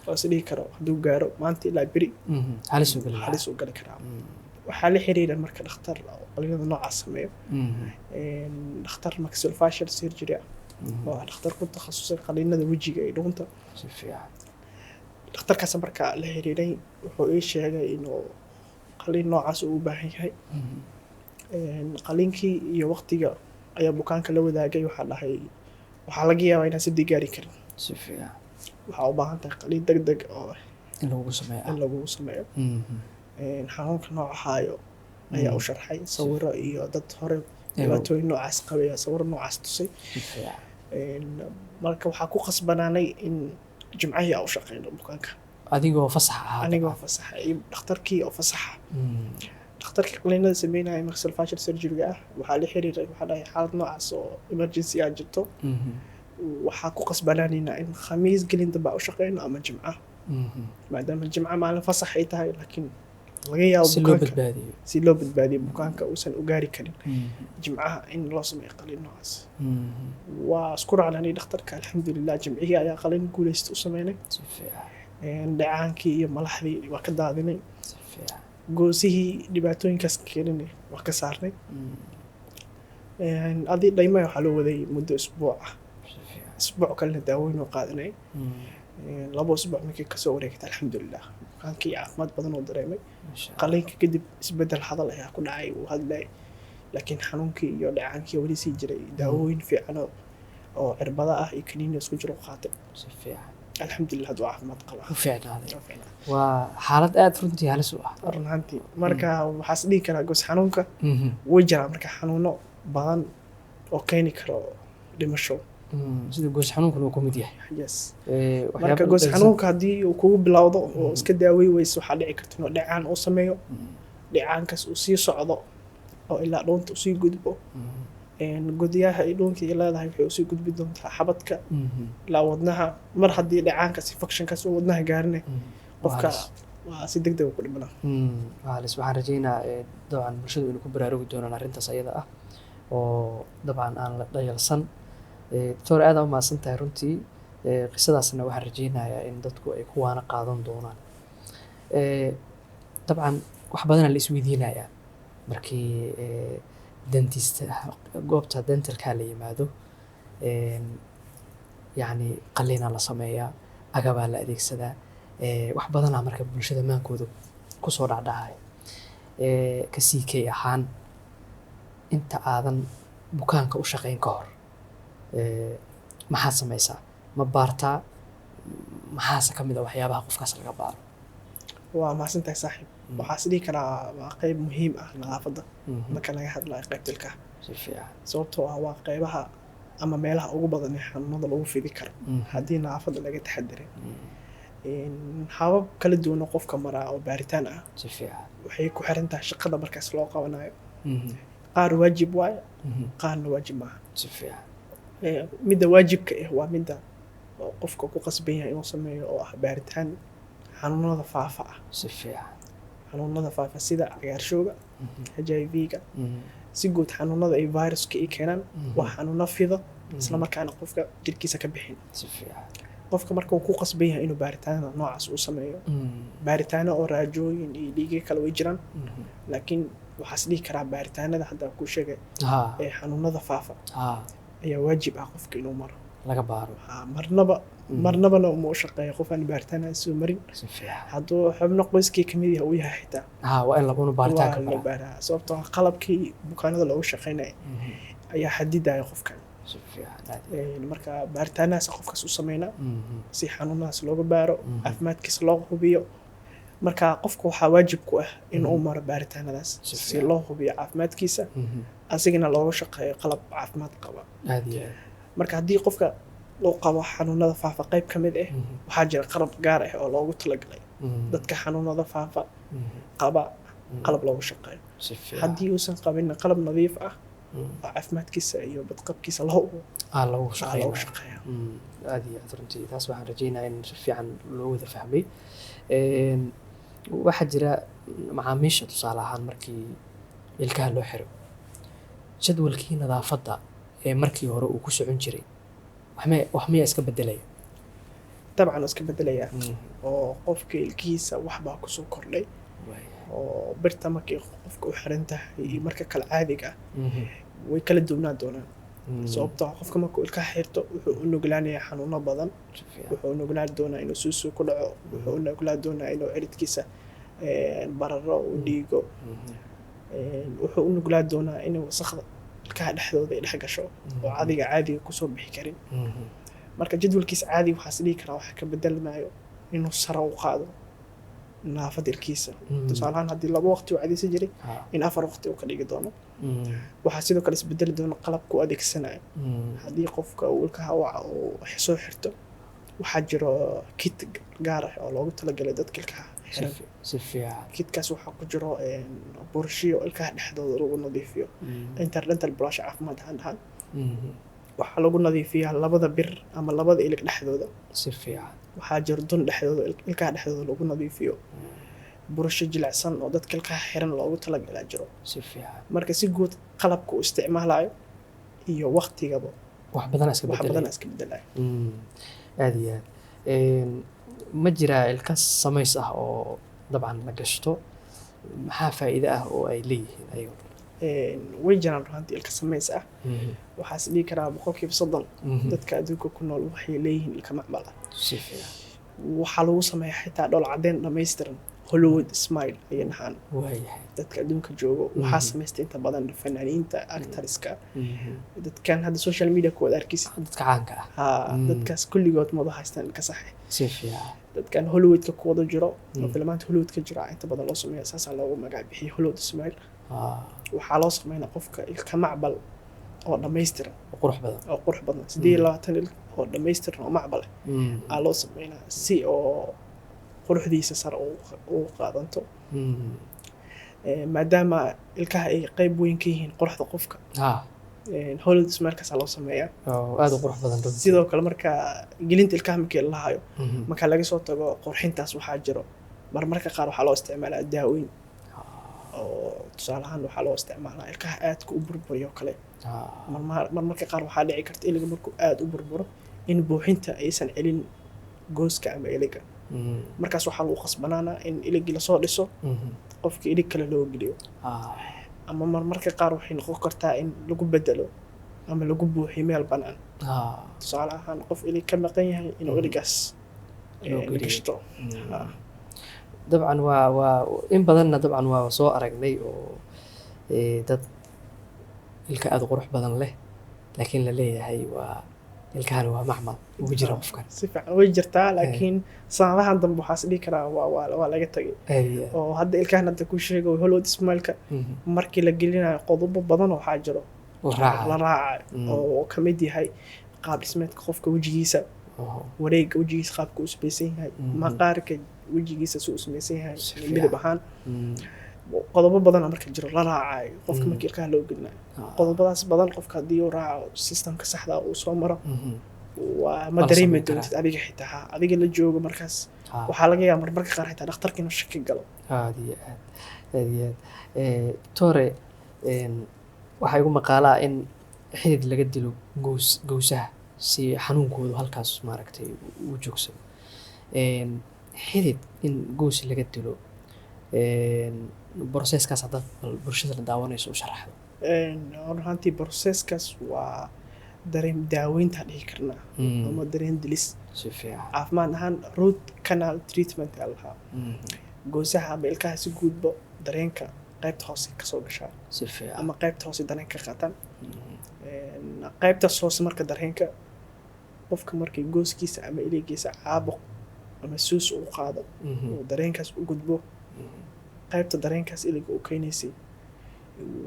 oo is dhihi karo hadduu gaaro maanta ilaa beri halis uu geli lahaa. Halis uu gali karaa. Waxaa la xiriira marka dhakhtar oo qaliinada noocaas sameeyo, dhakhtar maxillofacial surgery ah, oo ah dhakhtar ku takhasusay qaliinada wejiga iyo dhuunta. Si fiican. Dhakhtarkaas marka la xiriiray, wuxuu ii sheegay inuu qaliin noocaas uu u baahan yahay. Qaliinkii iyo waqtiga ayaa bukaanka la wadaagay. Waxaa dhahay, waxaa laga yaabaa inaan sabdi gaari karin. Si fiican. Waxaa u baahan tahay qaliin deg deg oo in lagugu sameeyo in ah. lagugu sameeyo. Xanuunka nooca haayo ayaa u sharxay, sawiro iyo dad hore dhibaatooyin noocaas qabay ayaa sawiro noocaas tusay. Si fiican. Marka waxaa ku khasbanaanay in Jimcahii aan u shaqeyno bukaanka. Adigoo fasax ahaa? Anigoo fasaxa iyo dhakhtarkii oo fasaxa. Dhakhtarkii qaliinada sameynaya, maxillofacial surgery-ga ah, waxaa la xiriiray, waxaa dhahay xaalad noocaas oo emergency ah jirto, waxaa ku qasbanaanaynaa in Khamiis gelin dambe aan u shaqeyno ama Jimca, maadaama Jimca maalin fasax ay tahay, laakiin laga yaabo si loo bukaanka badbaadiyo. Si loo badbaadiyo bukaanka uusan u gaari karin Jimcaha in loo sameeyo qaliin noocaas. Waa isku raacnay dhakhtarka, alxamdulilah, Jimcihii ayaa qaliin guuleysta u sameynay. Si fiican. Dhacaankii iyo malaxdii waa ka daadinay, Si fiican. goosihii dhibaatooyinkaas keeninay waa ka saarnay. Adii dhaymaha waxaa loo waday muddo isbuuc ah. Si fiican. Isbuuc kalena daawooyin oo qaadanay. 2 usbuuc markii kasoo wareegtay, alxamdulilah, bukaankii caafimaad badan oo dareemay. Masha Allah. Qaliinka kadib isbedel hadal ayaa ku dhacay, uu hadlay, laakiin xanuunkii iyo dhacaankii weli sii jiray. Daawooyin fiican oo cirbada ah iyo kaniini isku jiro u qaatay. Si fiican. Alxamdulilah, hadduu caafimaad qabaa. U fiicnaaday. Waa fiicnaa. Waa xaalad aada runtii halis u ah. Run ahaantii marka waxaas dhihi karaa goos xanuunka way jiraa marka xanuuno badan oo keeni karo dhimasho. Sida goos xanuunkuna uu ka mid yahay. Yes. Waxyaabo Marka goos dhalisan- xanuunka haddii uu kugu bilowdo oo iska daawey weyso, waxaa dhici karta inuu dhacaan uu sameeyo, dhacaankaas uu sii socdo oo ilaa dhuunta usii gudbo. Gudyaha ay dhuunka ay leedahay waxay usii gudbi doontaa xabadka ilaa wadnaha. Mar haddii dhacaankaas, infectionkaas uu wadnaha gaarine, qofka Waa halis. Waa si deg deg ku dhimanaa. Halis. Waxaan rajeynaa dabcan bulshadu inay ku baraarugi doonaan arrintaas ayada ah oo dabcan aan la dhayalsan. Doctor, aad aa u mahadsan tahay runtii. Qisadaasna waxaan rajeynayaa in dadku ay ku waana qaadan doonaan. Dabcan wax badanaa la isweydiinayaa markii dentist, goobta dentalka la yimaado. Yacni qaliinaa la sameeyaa, agabaa la adeegsadaa, wax badanaa marka bulshada maankooda kusoo dhacdhacaya. Ka CK ahaan, inta aadan bukaanka u shaqeyn ka hor, maxaad sameysaa? Ma baartaa? Maxaase ka mid a waxyaabaha qofkaas laga baaro? Waa mahadsantahay, saaxiib. Waxaa is dhihi karaa waa qeyb muhiim ah nadaafadda marka laga hadlayo qaybta ilkaha, Si fiican. sababtoo ah waa qeybaha ama meelaha ugu badan ee xanuunada lagu fidi karo haddii nadaafadda laga taxadirin. Habab kala duwan oo qofka maraa oo baaritaan ah Si fiican. waxay ku xiran tahay shaqada markaas loo qabanayo. Qaar waajib waaye, qaarna waajib maaha. Si fiican. Midda waajibka ah waa midda oo qofka ku qasban yahay inuu sameeyo, oo ah baaritaan xanuunada faafa ah. Si fiican. Xanuunada faafa sida cagaarshowga, HIV-ga, si guud xanuunada ay viruska ay keenaan. Waa xanuuno fido, isla markaana qofka jirkiisa ka bixin. Si fiican. Qofka marka uu ku qasban yahay inuu baaritaanada noocaas uu sameeyo. Baaritaano oo raajooyin iyo dhiigyo kale way jiraan, laakiin waxaas dhihi karaa baaritaanada hadda kuu sheegay ee xanuunada faafa ayaa waajib ah qofka inuu maro. Laga baaro. Ha, marnaba marnabana uma u shaqeeyo qof aan baaritaanada soo marin. Si fiican. Hadduu xubno qoyskii kamid yahay uu yahay xitaa, waa in laguna baaritaanka waa la maraa. baaraa, sababtoo ah qalabkii bukaanada loogu shaqeynaya ayaa xadidaya qofkan. Si fiican, aad. Marka baaritaanadaas qofkaas u sameynaa si xanuunadaas looga baaro, caafimaadkiisa loo hubiyo. Marka qofka waxaa waajib ku ah in uu maro baaritaanadaas Si si fiican. loo hubiyo caafimaadkiisa, asigana looga shaqeeyo qalab caafimaad qaba. Aad iyo aad. Marka haddii qofka uu qabo xanuunada faafa qayb ka mid ah, waxaa jira qalab gaar ah oo loogu talagalay dadka xanuunada faafa qaba, qalab loogu shaqeeyo. Si fiican. Haddii uusan qabin, qalab nadiif ah oo caafimaadkiisa iyo badqabkiisa loo hubo loogu aa shaqeynaya. Loogu shaqeeya. Aad iyo aad runtii, taas waxaan rajeynayaa in si fiican loo wada fahmay. Waxaa jira macaamiisha, tusaale ahaan, markii ilkaha loo xiro, jadwalkii nadaafadda ee markii hore uu ku socon jiray wax miyaa iska bedelaya? Dabcan waa iska bedelayaa, oo qofka ilkihiisa waxbaa kusoo kordhay, oo birta markay qofka u xiran tahay iyo marka kale caadiga ah way kala duwanaa doonaan, sababtoo ah qofka markuu ilkaha xirto wuxuu u nuglaanayaa xanuuno badan. Si fiican. Wuxuu u nuglaan doonaa inuu suusuu ku dhaco, wuxuu u nuglaan doonaa inuu ciridkiisa bararo, uu dhiigo. Wuxuu u nuglaan doonaa inuu wasakhda ilkaha dhexdooda ay dhex gasho oo adiga caadiga kusoo bixi karin. Marka jadwalkiisa caadiga waxaas dhihi karaa waxa ka bedelmayo inuu sare u qaado nadaafadda ilkiisa. Tusaale ahaan, haddii 2 waqti uu cadaysan jiray, in 4 waqti uu ka dhigi doono. Waxaa sidoo kale isbedeli doona qalabka uu adeegsanayo. Haddii qofka uu ilkaha uu soo xirto, waxaa jiro kit gaar ah oo loogu talagalay dadka ilkaha xiran. Si fiican. Kitkaas waxaa ku jiro burshiyo ilkaha dhexdooda lagu nadiifiyo, interdental brush caafimaad ahaan dhahan. Waxaa lagu nadiifiyaa labada bir ama labada ilig dhexdooda. Si fiican. Waxaa jiro dun dhexdooda, ilkaha dhexdooda lagu nadiifiyo. Burasho jilicsan oo dadka ilkaha xiran loogu talagalaa jiro. Si fiican. Marka si guud qalabka uu isticmaalayo iyo waqtigaba wax badan iska wax bedelaya. badan iska bedelaya. Aad iyo aad. Ma jiraa ilka samays ah oo dabcan la gashto? Maxaa faa'iido ah oo ay leeyihiin ayagu? Way jiraan runtii ilka samays ah. Waxaa is dhihi karaa 30% dadka adduunka ku nool waxay leeyihiin ilka macmal ah. Si fiican. Waxaa lagu sameeyaa xitaa dhool caddeyn dhammaystiran, Hollywood smile ayay dhahaan. Dadka adduunka joogo waxaa samaystay inta badan fanaaniinta, actorska, dadkan hadda social media ku wada arkaysid. Dadka caanka ah. Ha, dadkaas kulligood ma wada haystaan ilka sax ah. Si fiican. Dadkan Hollywoodka ku wada jiro oo filmaanta Hollywoodka jira inta badan loo sameeya, saasaa loogu magac bixiyay Hollywood smile. Waxaa loo sameynaa qofka ilka macbal oo dhammaystiran. Oo qurux badan. Oo qurux badan, 28 il oo dhammaystiran oo macbal ah aa loo sameynaa si oo quruxdiisa sare ugu qaadanto. Maadaama ilkaha ay qayb weyn ka yihiin quruxda qofka, Hollywood smilekaasaa loo sameeyaa. Oo aad u qurux badan runtii. Sidoo kale marka gelinta ilkaha markii la lahayo, marka laga soo tago qurxintaas, waxaa jiro Marmarka qaar waxaa loo isticmaalaa daaweyn, oo tusaale ahaan waxaa loo isticmaalaa ilkaha aadka u burburiyo oo kale. Marmarka qaar waxaa dhici karta iliga markuu aada u burburo in buuxinta aysan celin gooska ama iliga. Markaas waxaa lagu khasbanaanaa in iligii lasoo dhiso, qofka ilig kale loo geliyo. Ama marmarka qaar waxay noqon kartaa in lagu bedelo ama lagu buuxiyo meel bannaan. Tusaale ahaan, qof ilig ka maqan yahay inuu iligaas loo la geliyo. gashto. Dabcan waa in badanna, dabcan waa soo aragnay oo dad ilka aada u qurux badan leh, laakiin la leeyahay waa ilkahani waa macmal ugu jira qofkan. Si fiican way jirtaa, laakiin sanadahan dambe waxaa is dhihi karaa waa laga tagay. Aad iyo aad. Oo hadda ilkahan hadda ku sheego, Hollywood smile-ka, markii la gelinayo qodobo badan oo waxaa jiro la raacayo. La raacayo, oo ka mid yahay qaab dhismeedka qofka wejigiisa, wareegga wejigiisa qaabka u samaysan yahay, maqaarka wejigiisa si uu samaysan yahay, Si fiican. midab ahaan. Qodobo badan marka jiro la raacayo qofka markii ilkaha loo gelinayo. Qodobadaas badan qofka haddii uu raaco, systemka saxda ah uu soo maro, waa ma waa la dareemi samayn karaa. doontid adiga xitaa. Ha, adiga la joogo markaas waxaa laga yaaba marmarka qaar xitaa dhakhtarka inuu shaki galo. Aad iyo aad, aad iyo aad. Doctore, waxaa igu maqaalaa in xidid laga dilo gows gowsaha si xanuunkoodu halkaas maaragtay uu joogsado. Xidid in gows laga dilo, processkaas haddaad bal bulshada la daawanayso u sharaxdo. Run ahaantii processkaas waa dareen daaweynta dhihi karnaa ama dareen dilis. Si fiican. Caafimaad ahaan root canal treatment aa lahaa. Goosaha ama ilkaha si guudbo dareenka qaybta hoose kasoo gashaa Si fiican. ama qaybta hoose dareenka ka qaataan. Qaybtaas hoose marka dareenka qofka markay gooskiisa ama iligiisa caabuq ama suus uu qaado, uu dareenkaas u gudbo, qaybta dareenkaas iliga uu keenaysay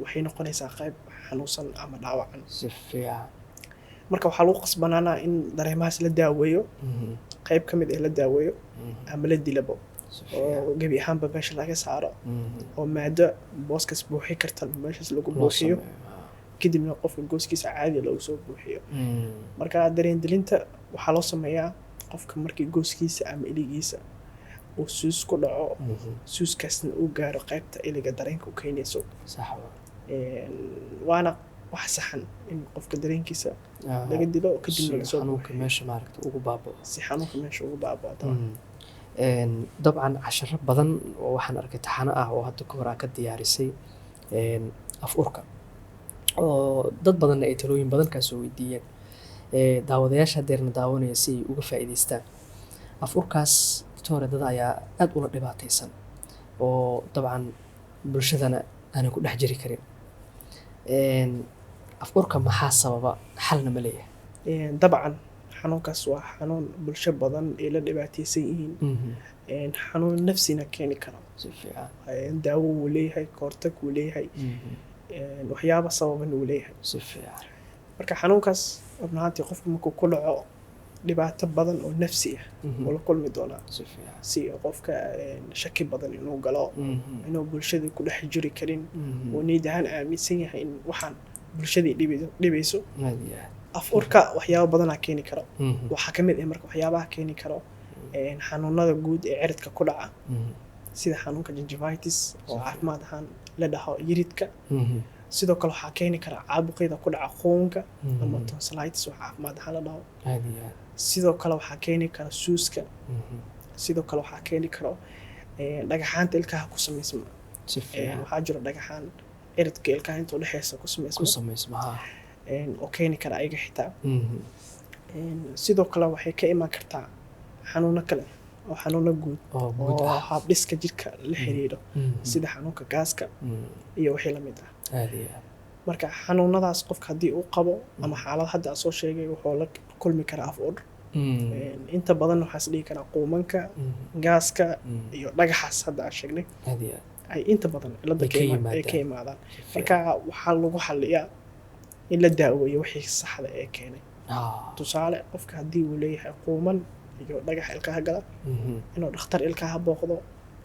waxay noqonaysaa qayb xanuunsan ama dhaawacan. Si fiican. Marka waxaa lagu qasbanaanaa in dareemahaas la daaweeyo, qayb ka mid ah la daaweeyo ama la dilabo, Si fiican. oo gebi ahaanba meesha laga saaro, oo maado booskaas buuxi karta meeshaas lagu loo buuxiyo, sameeyo. Kadibna qofka gooskiisa caadi loogu soo buuxiyo. Marka dareen dilinta waxaa loo sameeyaa qofka markii gooskiisa ama iligiisa uu suus ku dhaco, suuskaasna uu gaaro qaybta iliga dareenka u keenayso. Sax waa. Waana wax saxan in qofka dareenkiisa laga dilo, kadibna si lasoo xanuunka buuxiyo. meesha maaragta ugu baaba'o. Si xanuunka meesha ugu baaba'o. Dabcan casharo badan oo waxaan arkay taxano ah oo hadda ka hor aa ka diyaarisay af urka, oo dad badanna ay talooyin badan kaa soo weydiiyeen. Daawadayaasha hadeerna daawanaya si ay uga faa'iidaystaan af urkaas, doctore, dad ayaa aad ula dhibaataysan oo dabcan bulshadana aanan ku dhex jiri karin. Af urka maxaa sababa, xalna ma leeyahay? Dabcan xanuunkaas waa xanuun bulsho badan ay la dhibaataysan yihiin, xanuun nafsina keeni karo. Si fiican. Daawo wuu leeyahay, kahortag wuu leeyahay, waxyaaba sababan wuu leeyahay. Si fiican. Marka xanuunkaas run ahaantii qofka markuu ku dhaco dhibaato badan oo nafsi ah wuu la kulmi doonaa, Si fiican. si qofka shaki badan inuu galo, inuu bulshadii ku dhex jiri karin, uu niyad ahaan aaminsan yahay in waxaan bulshadii dhibayso. Aad iyo aad. Af urka waxyaabo badanaa keeni karo. Waxaa ka mid ah marka waxyaabaha keeni karo xanuunada guud ee ciridka ku dhaca, sida xanuunka gingivitis oo caafimaad ahaan la dhaho yiridka. Sidoo kale waxaa keeni kara caabuqyada ku dhaca qoonka ama tonsillitis oo caafimaad ahaan la dhaho. Aad iyo aad. Sidoo kale waxaa keeni kara suuska. Sidoo kale waxaa keeni karo dhagaxaanta ilkaha ku samaysma. Si fiican. Waxaa jiro dhagaxaan ciridka ilkaha inta udhexeysa ku ku samaysma samaysma, ha. Oo keeni kara ayaga xitaa. Sidoo kale waxay ka imaan kartaa xanuuno kale oo xanuuno guud oo guud oo ah habdhiska jirka la xiriiro, sida xanuunka gaaska iyo wixii lamid ah. Aad iyo aad. Marka xanuunadaas qofka haddii uu qabo ama xaalad hadda aan soo sheegay, wuxuu la kulmi karaa af ur. Inta badan waxaa is dhihi karaa quumanka, gaaska iyo dhagaxaas hadda aan sheegnay Aad iyo aad. ay inta badan cilada ay ka ay ka yimaadaan. imaadaan. Si fiican. Marka waxaa lagu xaliyaa in la daaweeyo wixii saxda ee keenay. Tusaale, qofka haddii uu leeyahay quuman iyo dhagax ilkaha gala, inuu dhakhtar ilkaha booqdo,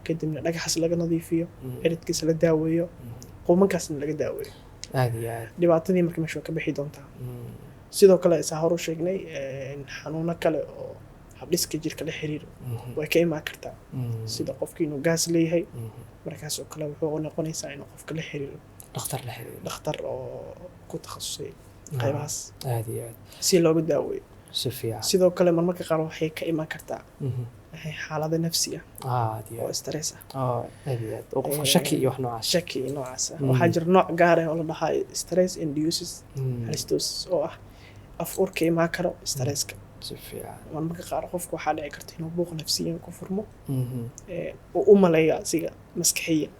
kadibna dhagaxaas laga nadiifiyo, ciridkiisa la daaweeyo, quumankaasna laga daaweeyo. Aad iyo aad. Dhibaatadii marka meesha waa ka bixi doontaa. Sidoo kale isaa hor u sheegnay, xanuuno kale oo Habdhiska jirka la xiriiro way ka imaan kartaa, sida qofki inuu gaas leeyahay. Markaas oo kale wuxuu noqonaysaa inuu qofka la xiriiro dhakhtar la xiriiro, dhakhtar oo ku takhasusay qaybahaas Aad iyo aad. si looga daaweeyo. Si fiican. Sidoo kale marmarka qaar waxay ka imaan kartaa xaalado nafsi ah Aad iyo oo aad. stress ah. Oo aad iyo aad, oo qofka shaki iyo wax noocaas. Shaki iyo noocaas ah. Waxaa jira nooc gaar ah oo la dhahaa stress induces halitosis, oo ah af ur ka imaan karo stresska. Si fiican. Marmarka qaar qofka waxaa dhici karta inuu buuq nafsiyan ku furmo, uu u maleeyo asiga maskaxiyan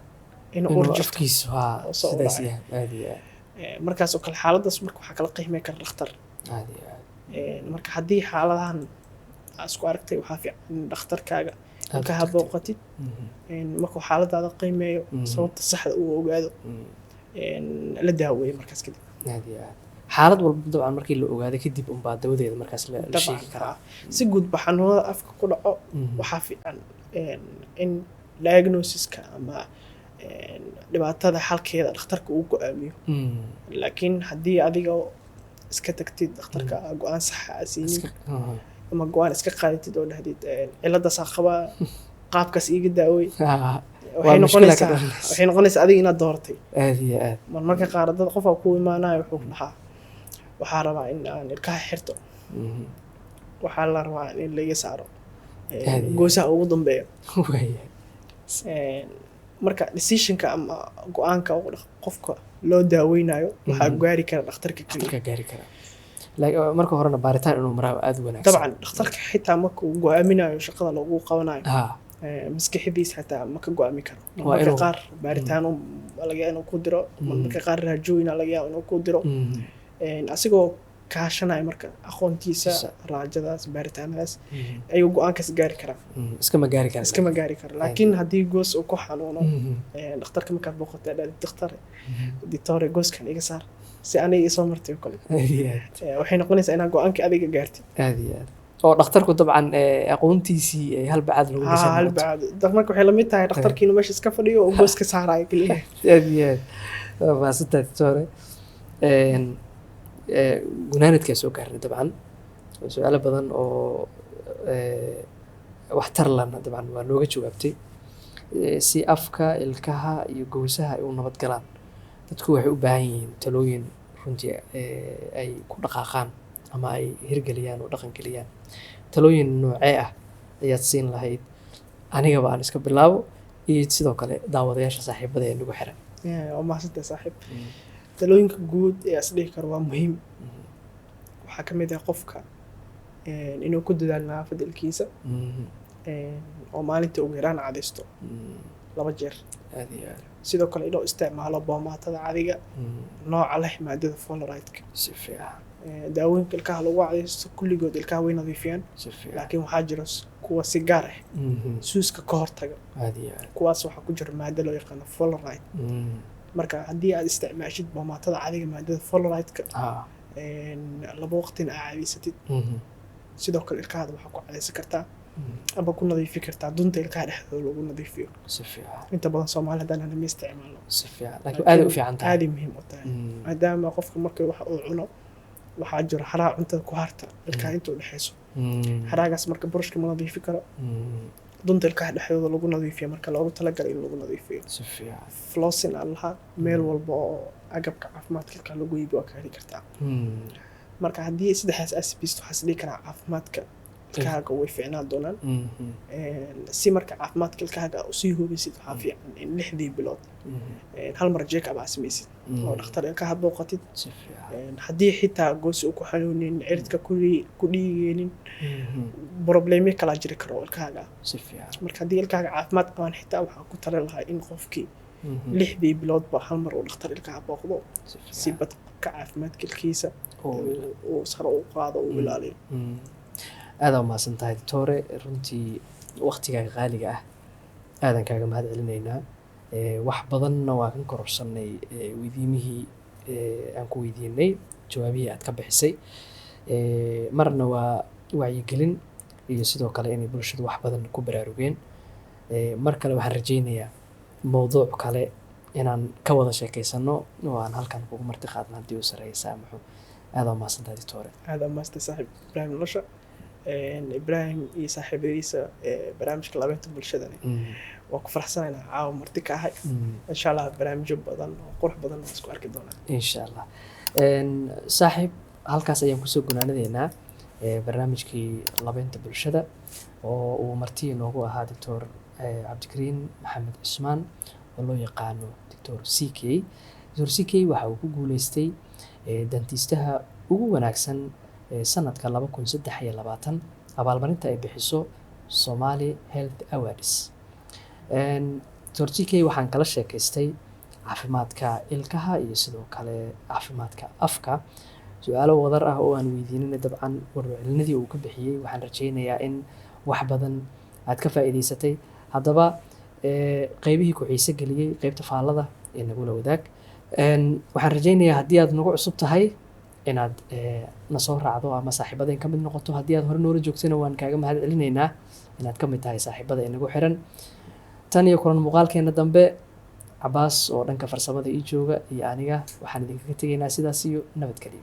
inuu ur inuu jirto afkiisu haa oo soo sidaas uraya. yahay, aad iyo aad. Markaas oo kale xaaladaas marka waxaa kala qiimey kara dhakhtar. Aad iyo aad. Marka haddii xaaladahan aad isku aragtay, waxaa fiican in dhakhtarkaaga Aad ka u tagtid. habooqatid. Markuu xaaladaada qiimeeyo, sababta saxda uu ogaado, la daaweeyo markaas kadib. Aad iyo aad. Xaalad walba dabcan markii la ogaado kadib unbaa dawadeeda markaas la Dabcan, sheegi karaa. Haa. Si guudba xanuunada afka ku dhaco waxaa fiican in diagnosiska ama dhibaatada xalkeeda dhakhtarka uu go-aamiyo. Laakiin haddii adiga iska tagtid dhakhtarka, aa go-aan saxa aa siinin ama go-aan iska qaadatid oo dhahdid, ciladaasaa qabaa, qaabkaas iiga daawey," waxay Waa mushkila ka noqonaysaa dhalanaysa. waxay noqonaysaa adiga inaad dooratay. Aad iyo aad. Marmarka qaar dad qofaa ku imaanayo wuxuu ku dhahaa, "Waxaa rabaa in aan ilkaha xirto, waxaa la rabaa in laga saaro Aad iyo aad. goosaha ugu dambeeya." Waayahay. Marka decisionka ama go-aanka uu qofka loo daaweynayo waxaa gaari kara dhakhtarka keliya. Dhakhtarka gaari karaa. Laakiin marka horena baaritaan inuu maraa aad u wanaagsan. Dabcan, dhakhtarka xitaa marka uu go-aaminayo shaqada lagu qabanayo, maskaxdiisa xitaa ma ka go-aami karo. Waa Marmarka qaar baaritaano laga yaaba inuu ku diro, marmarka qaar raajooyin laga yaaba inuu ku diro, asigoo kaashanaya marka aqoontiisa, Isa. raajadaas, baaritaanadaas ayuu go-aankaas gaari karaa. Iskama gaari kara. Iskama gaari karo. Laakiin haddii goos uu ku xanuuno, dhakhtarka markaad booqatay, dhahdo, "Dhakhtar ditore, gooskan iga saar," si aniga isoo martay oo kale, Aad iyo aad. Waxay noqonaysaa inaad go-aankii adiga gaartid. Aad iyo aad, oo dhakhtarku dabcan aqoontiisii hal bacaad lagu Haa, dhisan hal noqoto. bacaad. Marka waxay lamid tahay dhakhtarkii inuu meesha iska fadhiyo oo goos ka saarayo keliya. Aad iyo aad, waa mahadsantahay, doctore. Gunaanadkaa soo gaarnay. Dabcan su-aalo badan oo waxtar lana dabcan waa nooga jawaabtay. Si afka, ilkaha iyo gowsaha ay u nabad galaan, dadku waxay u baahan yihiin talooyin runtii ay ku dhaqaaqaan ama ay hirgeliyaan oo dhaqan geliyaan. Talooyin noocee ah ayaad siin lahayd, anigaba aan iska bilaabo, iyo sidoo kale daawadayaasha saaxiibada ee nagu xiran? Yeah, waa mahadsantahay, saaxiib. Talooyinka guud ee as dhihi karo waa muhiim waxaa ka mid ah qofka inuu ku dadaalo nadaafadda ilkiisa, oo maalintii ugu yaraan cadaysto 2 jeer. Aad iyo aad. Sidoo kale inuu isticmaalo boomaatada cadiga nooca leh maadada fluoride-ka. Si fiican. Daawooyinka ilkaha lagu cadaysto kulligood ilkaha way nadiifiyaan, Si fiican. laakiin waxaa jira kuwa si gaar ah suuska ka hortaga. Aad iyo aad. Kuwaas waxaa ku jira maado loo yaqaano fluoride. Marka haddii aad isticmaashid boomaatada cadiga maadada fluoride-ka, laba waqtina aad cadaysatid, sidoo kale ilkahaada waxaa ku cadaysan kartaa ama ku nadiifi kartaa dunta ilkaha dhexdooda lagu nadiifiyo. Si fiican. Inta badan Soomaali haddaan ma isticmaalno. Si fiican, laakiin aaday u fiican tahay. Aaday muhiim u tahay, maadaama qofka marka wax uu cuno waxaa jiro haraa cuntada ku harta ilkaha inta u dhexeyso. Haraagaas marka burushka ma nadiifi karo. Dunta ilkaha dhexdooda lagu nadiifiyo marka loogu talagalay in lagu nadiifiyo. Si fiican. Flossing aan lahaa, meel walba oo agabka caafimaadka ilkaha lagu iibiyo waa ka heli kartaa. Marka haddii saddexdaas aspect, waxaa is dhihi karaa caafimaadka ilkahaaga way fiicnaan doonaan. Si marka caafimaadka ilkahaaga usii hubisid, waxaa fiican in 6dii bilood hal mar check up aa samaysid oo dhakhtar ilkaha booqatid. Si fiican. Haddii xitaa goosi uu ku xanuunin, ciridka ku dhiigeynin, problemyo kalaa jiri karo oo ilkahaaga ah. Si fiican. Marka haddii ilkahaaga caafimaad qabaan xitaa, waxaa ku talin lahaa in qofkii 6dii biloodba hal mar uu dhakhtar ilkaha booqdo Si si fiican. badka caafimaadka ilkiisa Oo uu sare u qaado, uu ilaaliyo. Aad aa umahadsan tahay, doctore. Runtii waqtigaaga qaaliga ah aadan kaaga mahad celinaynaa. Wax badanna waa kan kororsanay weydiimihii aan ku weydiinay, jawaabihii aad ka bixisay. Marna waa wacyigelin iyo sidoo kale inay bulshadu wax badan ku baraarugeen. Mar kale waxaan rajaynayaa mowduuc kale inaan ka wada sheekeysano oo aan halkan kugu marti qaadno haddii uu sareeyo saamaxo. Aad aa umahadsan tahay, doctore. Aad aa umahadsan, saaxiib Ibraahim Nolosha. Ibrahim iyo saaxiibadiisa barnaamijka Labeynta Bulshadani waa ku faraxsanaynaa caawa marti ka ahay. Insha Allah barnaamijyo badan oo qurux badan waan isku arki doonaa. Insha Allah. Saaxiib, halkaas ayaan kusoo gunaanadaynaa barnaamijkii Labeynta Bulshada oo uu marti inoogu ahaa Doctor Cabdikariin Maxamed Cusmaan oo loo yaqaano Doctor CK. Doctor CK waxa uu ku guuleystay dantiistaha ugu wanaagsan sanadka 2023, abaalmarinta ay bixiso Somali Health Awards. Doctor CK waxaan kala sheekaystay caafimaadka ilkaha iyo sidoo kale caafimaadka afka. Su-aalo wadar ah oo aan weydiinina, dabcan warcelinadii uu ka bixiyey, waxaan rajaynayaa in wax badan aad ka faa'iidaysatay. Haddaba qeybihii ku xiise geliyey qeybta faallada ee nagula wadaag. Waxaan rajaynayaa haddii aad nagu cusub tahay inaad na soo raacdo ama saaxiibadeen ka mid noqoto. Haddii aad hore noola joogtayna, waan kaaga mahad celinaynaa inaad ka mid tahay saaxiibada inagu xiran. Tan iyo kulan muuqaalkeena dambe, Cabaas oo dhanka farsamada ii jooga iyo aniga waxaan idinkaga tegaynaa sidaas iyo nabadgelyo.